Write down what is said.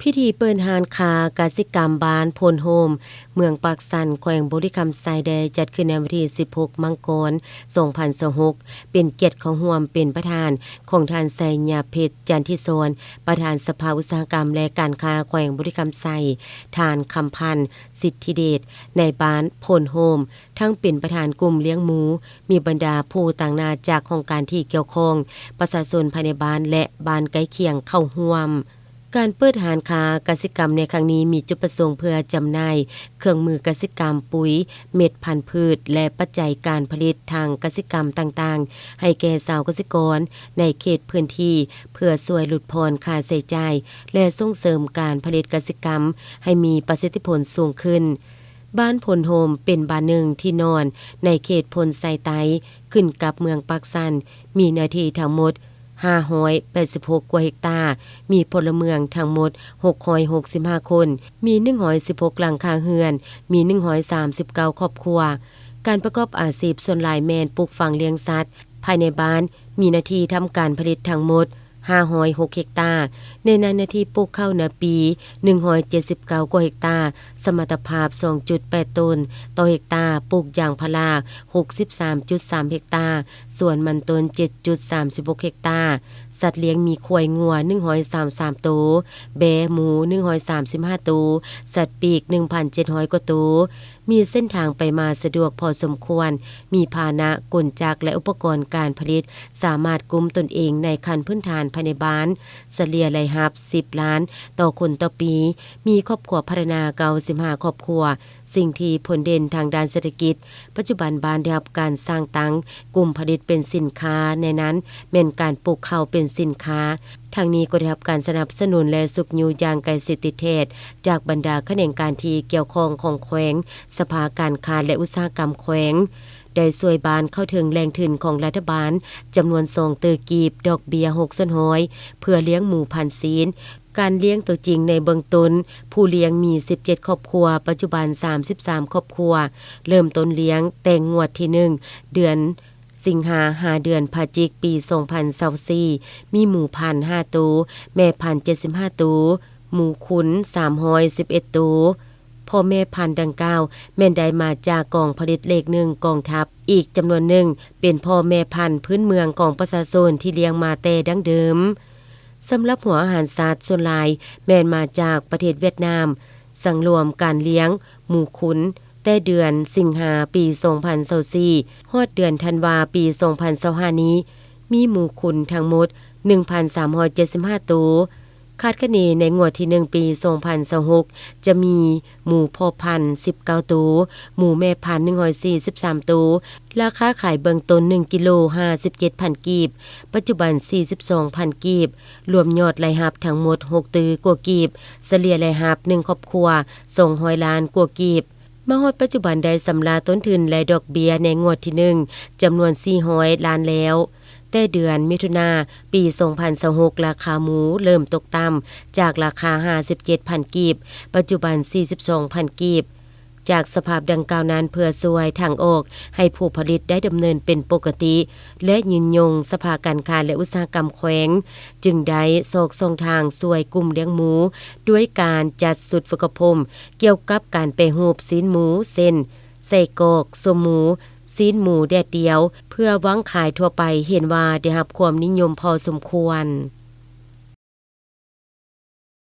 ພິທີເປີດຮ້ານຄ້າກະສິກຳບ້ານໂພນໂຮມ ເມືອງປາກຊັນ ແຂວງບໍລິຄຳໄຊ ໄດ້ຈັດຂຶ້ນໃນວັນທີສິບຫົກ ມັງກອນ ສອງພັນຊາວຫົກ ເປັນກຽດເຂົ້າຮ່ວມເປັນປະທານຂອງທ່ານ ໄຊຍະເພັດ ຈັນທິສອນ ປະທານສະພາອຸດສາຫະກຳ ແລະ ການຄ້າແຂວງບໍລິຄຳໄຊ, ທ່ານ ຄຳພັນ ສິດທິເດດ ນາຍບ້ານໂພນໂຮມ ທັງເປັນປະທານກຸ່ມລ້ຽງໝູ, ມີບັນດາຜູ້ຕາງໜ້າຈາກຫ້ອງການທີ່ກ່ຽວຂ້ອງ, ປະຊາຊົນພາຍໃນບ້ານ ແລະ ບ້ານໃກ້ຄຽງເຂົ້າຮ່ວມ. ການເປີດຮ້ານຄ້າກະສິກຳໃນຄັ້ງນີ້ ມີຈຸດປະສົງເພື່ອຈຳໜ່າຍເຄື່ອງມືກະສິກຳ, ປຸ໋ຍ, ເມັດພັນພືດ ແລະ ປັດໄຈການຜະລິດທາງກະສິກຳຕ່າງໆ ໃຫ້ແກ່ຊາວກະສິກອນໃນເຂດພື້ນທີ່ ເພື່ອຊ່ວຍຫຼຸດຜ່ອນຄ່າໃຊ້ຈ່າຍ ແລະ ສົ່ງເສີມການຜະລິດກະສິກຳໃຫ້ມີປະສິດທິຜົນສູງຂຶ້ນ. ບ້ານໂພນໂຮມເປັນບ້ານໜຶ່ງທີ່ນອນໃນເຂດໂພນໄຊໃຕ້ ຂຶ້ນກັບເມືອງປາກຊັນ, ມີເນື້ອທີ່ທັງໝົດ ຫ້າຮ້ອຍແປດສິບຫົກກວ່າເຮັກຕາ, ມີພົນລະເມືອງທັງໝົດຫົກຮ້ອຍຫົກສິບຫ້າຄົນ, ມີໜຶ່ງຮ້ອຍສິບຫົກຫຼັງຄາເຮືອນ, ມີໜຶ່ງຮ້ອຍສາມສິບເກົ້າຄອບຄົວ. ການປະກອບອາຊີບສ່ວນຫຼາຍແມ່ນປູກຝັງລ້ຽງສັດ. ພາຍໃນບ້ານມີເນື້ອທີ່ທຳການຜະລິດທັງໝົດ ຫ້າຮ້ອຍຫົກເຮັກຕາ, ໃນນັ້ນເນື້ອທີ່ປູກເຂົ້ານາປີ ໜຶ່ງຮ້ອຍເຈັດສິບເກົ້າກວ່າເຮັກຕາ, ສະມັດຕະພາບ ສອງຈຸດແປດໂຕນຕໍ່ເຮັກຕາ, ປູກຢາງພາລາ ຫົກສິບສາມຈຸດສາມເຮັກຕາ, ສວນມັນຕົ້ນ ເຈັດຈຸດສາມສິບຫົກເຮັກຕາ, ສັດລ້ຽງມີຄວາຍງົວ ໜຶ່ງຮ້ອຍຊາວສາມໂຕ, ແບ້ໝູ ໜຶ່ງຮ້ອຍສາມສິບຫ້າໂຕ, ສັດປີກ ໜຶ່ງພັນເຈັດຮ້ອຍກວ່າໂຕ. ມີເສັ້ນທາງໄປມາສະດວກພໍສົມຄວນ, ມີພາຫະນະ, ກົນຈັກ ແລະ ອຸປະກອນການຜະລິດ ສາມາດກຸ້ມຕົນເອງໃນຂັ້ນພື້ນຖານພາຍໃນບ້ານ, ສະເລ່ຍລາຍຮັບ ສິບລ້ານຕໍ່ຄົນຕໍ່ປີ, ມີຄອບຄົວພັດທະນາ ເກົ້າສິບຫ້າຄອບຄົວ. ສິ່ງທີ່ພົ້ນເດັ່ນທາງດ້ານເສດຖະກິດ, ປັດຈຸບັນບ້ານໄດ້ຮັບການສ້າງຕັ້ງກຸ່ມຜະລິດເປັນສິນຄ້າ, ໃນນັ້ນແມ່ນການປູກເຂົ້າເປັນສິນຄ້າ. ທັງນີ້ກໍໄດ້ຮັບການສະໜັບສະໜູນ ແລະ ຊຸກຍູ້ຢ່າງໃກ້ຊິດຕິດແທດ ຈາກບັນດາຂະແໜງການທີ່ກ່ຽວຂ້ອງຂອງແຂວງ, ສະພາການຄ້າ ແລະ ອຸດສາຫະກຳແຂວງ ໄດ້ຊ່ວຍບ້ານເຂົ້າເຖິງແຫຼ່ງທຶນຂອງລັດຖະບານຈຳນວນສອງຕື້ກີບ, ດອກເບ້ຍຫົກສ່ວນຮ້ອຍ ເພື່ອລ້ຽງໝູພັນຊີນ. ການລ້ຽງຕົວຈິງໃນເບື້ອງຕົ້ນ, ຜູ້ລ້ຽງມີສິບເຈັດຄອບຄົວ, ປັດຈຸບັນສາມສິບສາມຄອບຄົວ, ເລີ່ມຕົ້ນລ້ຽງແຕ່ງວດທີໜຶ່ງ ເດືອນ ສິງຫາ ຫາເດືອນພະຈິກ ປີສອງພັນຊາວສີ່ ມີໝູພັນຫ້າໂຕ, ແມ່ພັນເຈັດສິບຫ້າໂຕ, ໝູຂຸນສາມຮ້ອຍສິບເອັດໂຕ. ພໍ່ແມ່ພັນດັ່ງກ່າວ ແມ່ນໄດ້ມາຈາກກອງຜະລິດເລກໜຶ່ງກອງທັບ, ອີກຈຳນວນໜຶ່ງເປັນພໍ່ແມ່ພັນພື້ນເມືອງຂອງປະຊາຊົນທີ່ລ້ຽງມາແຕ່ດັ້ງເດີມ. ສຳລັບຫົວອາຫານສັດ ສ່ວນຫຼາຍແມ່ນມາຈາກປະເທດຫວຽດນາມ. ສັງລວມການລ້ຽງໝູຂຸນ ແຕ່ເດືອນສິງຫາ ປີສອງພັນຊາວສີ່ ຮອດເດືອນທັນວາ ປີສອງພັນຊາວຫ້ານີ້ ມີໝູຂຸນທັງໝົດ ໜຶ່ງພັນສາມຮ້ອຍເຈັດສິບຫ້າໂຕ. ຄາດຄະເນໃນງວດທີໜຶ່ງ ປີສອງພັນຊາວຫົກ ຈະມີໝູພໍ່ພັນ ສິບເກົ້າໂຕ, ໝູແມ່ພັນ ໜຶ່ງຮ້ອຍສີ່ສິບສາມໂຕ. ລາຄາຂາຍເບື້ອງຕົ້ນ ໜຶ່ງກິໂລ ຫ້າສິບເຈັດພັນກີບ, ປັດຈຸບັນ ສີ່ສິບສອງພັນກີບ, ລວມຍອດລາຍຮັບທັງໝົດ ຫົກຕື້ກວ່າກີບ, ສະເລ່ຍລາຍຮັບໜຶ່ງຄອບຄົວ ສອງຮ້ອຍລ້ານກວ່າກີບ. ມາຮອດປັດຈຸບັນໄດ້ຊຳລະຕົ້ນທຶນ ແລະ ດອກເບ້ຍໃນງວດທີໜຶ່ງ ຈຳນວນສີ່ຮ້ອຍລ້ານແລ້ວ. ແຕ່ເດືອນມິຖຸນາ ປີສອງພັນຊາວຫົກ ລາຄາໝູເລີ່ມຕົກຕ່ຳ ຈາກລາຄາ ຫ້າສິບເຈັດພັນກີບ, ປັດຈຸບັນ ສີ່ສິບສອງພັນກີບ. ຈາກສະພາບດັ່ງກ່າວນັ້ນ ເພື່ອຊ່ວຍທາງອອກໃຫ້ຜູ້ຜະລິດໄດ້ດຳເນີນເປັນປົກກະຕິ ແລະ ຍືນຍົງ, ສະພາການຄ້າ ແລະ ອຸດສາຫະກຳແຂວງ ຈຶ່ງໄດ້ຊອກຊ່ອງທາງຊ່ວຍກຸ່ມລ້ຽງໝູ ດ້ວຍການຈັດຊຸດຝຶກອົບຮົມກ່ຽວກັບການແປຮູບຊີ້ນໝູ ເຊັ່ນ ໄສ້ກອກ, ສົ້ມໝູ, ຊີ້ນໝູແດດດຽວ ເພື່ອວາງຂາຍທົ່ວໄປ, ເຫັນວ່າໄດ້ຮັບຄວາມນິຍົມພໍສົມຄວນ.